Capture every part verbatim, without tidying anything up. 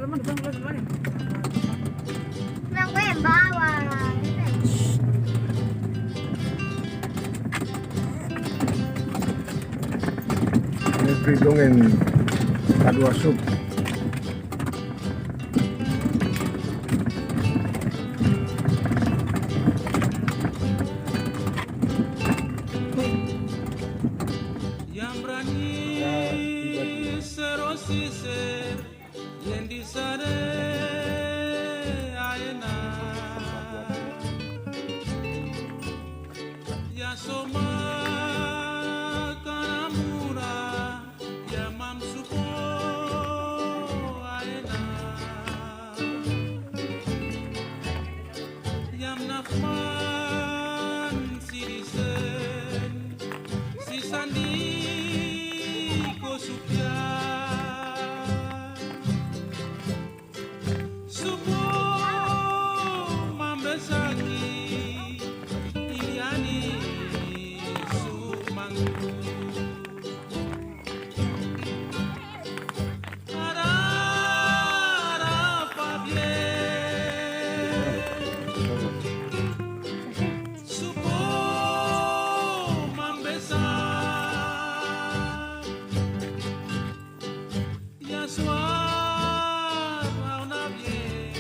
Ini pridungen kadua sup. Yambrani serosi se Yendisare aena. Yasoma kanamura, yamamsupo aena. Yamnafman sirisen, sisandi ko supya. Supo mambesaki, iliani sumangku. Ara, ara, pabie. Supo mambesa. Ya suara una bien.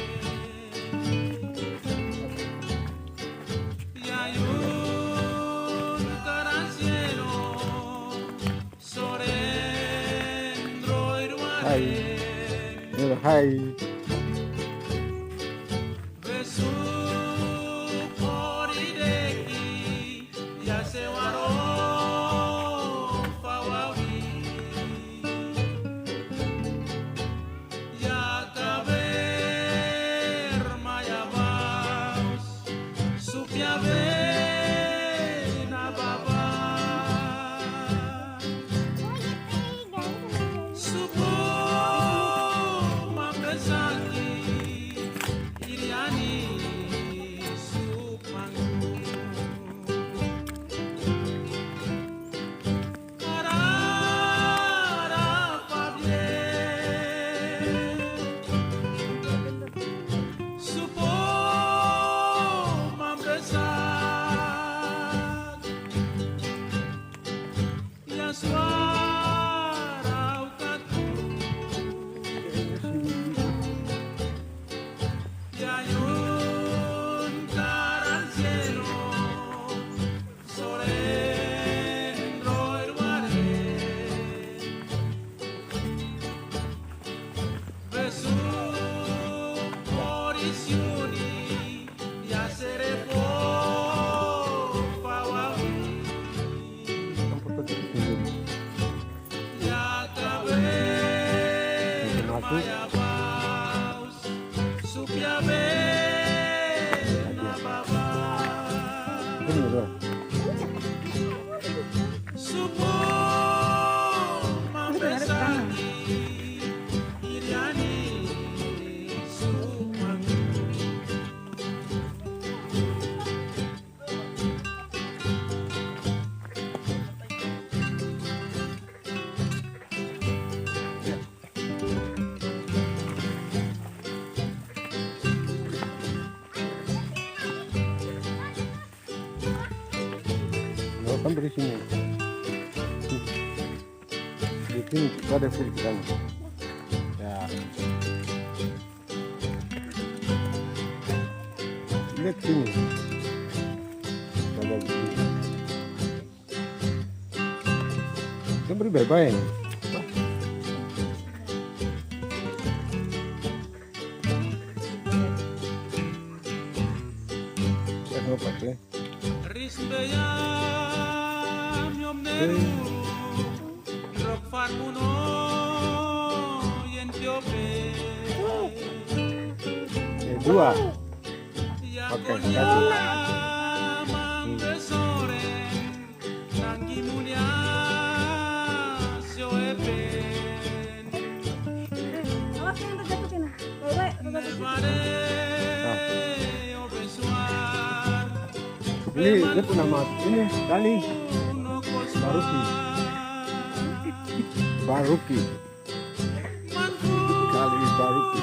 Ya yun karansiero. Hai. Hai. Besu pori deki, ya sewaro fawawi. Ya kaber mayabaus, supya bena baba. Supo mambesaki, iriani supangku. Kan dari sini. Di sini kita ada full kan. Ya. Lihat sini. Coba di sini. Kan beri bye-bye. Risbeya miom neru, rok farmuno yen piope. Eh, dua. Oke, satu. Nanggi mulia sio epen. Awas, yang terjatuh, Tina. Baik, baik, terjatuh. Nah. Ini, ini pernah mat-, ini, Dani. Baruki. Baruki. Kali Baruki.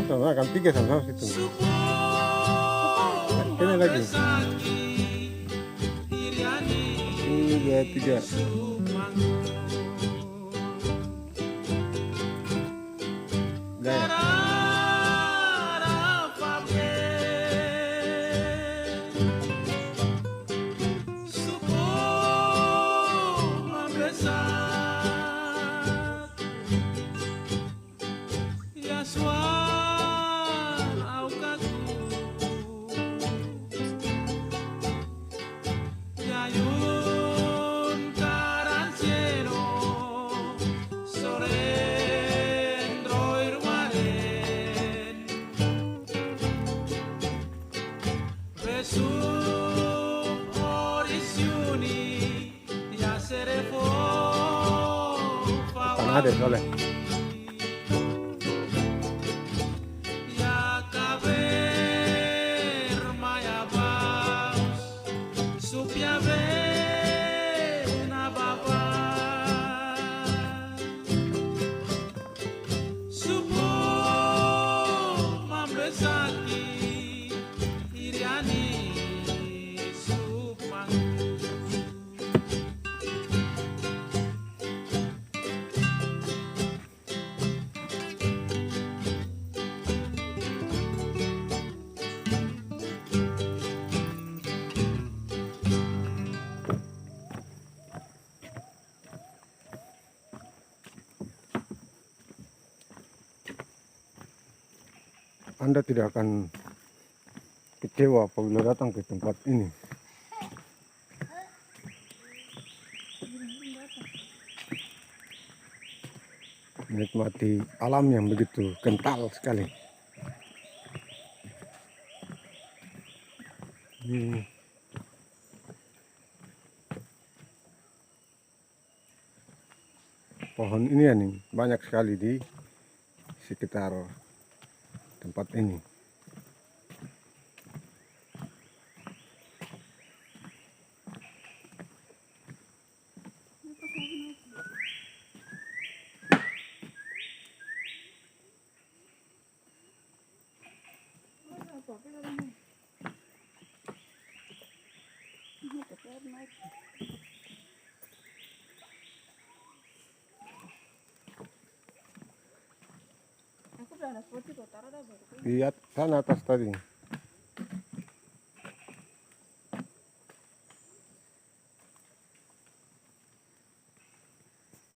Sama, kan tiga sama-sama situ. Sini lagi. Ini dua, tiga. Udah ya? Tanah deh, boleh. Anda tidak akan kecewa apabila datang ke tempat ini. Menikmati alam yang begitu kental sekali. Hmm. Pohon ini ya nih, banyak sekali di sekitar tempat ini. Iya, sana atas tadi.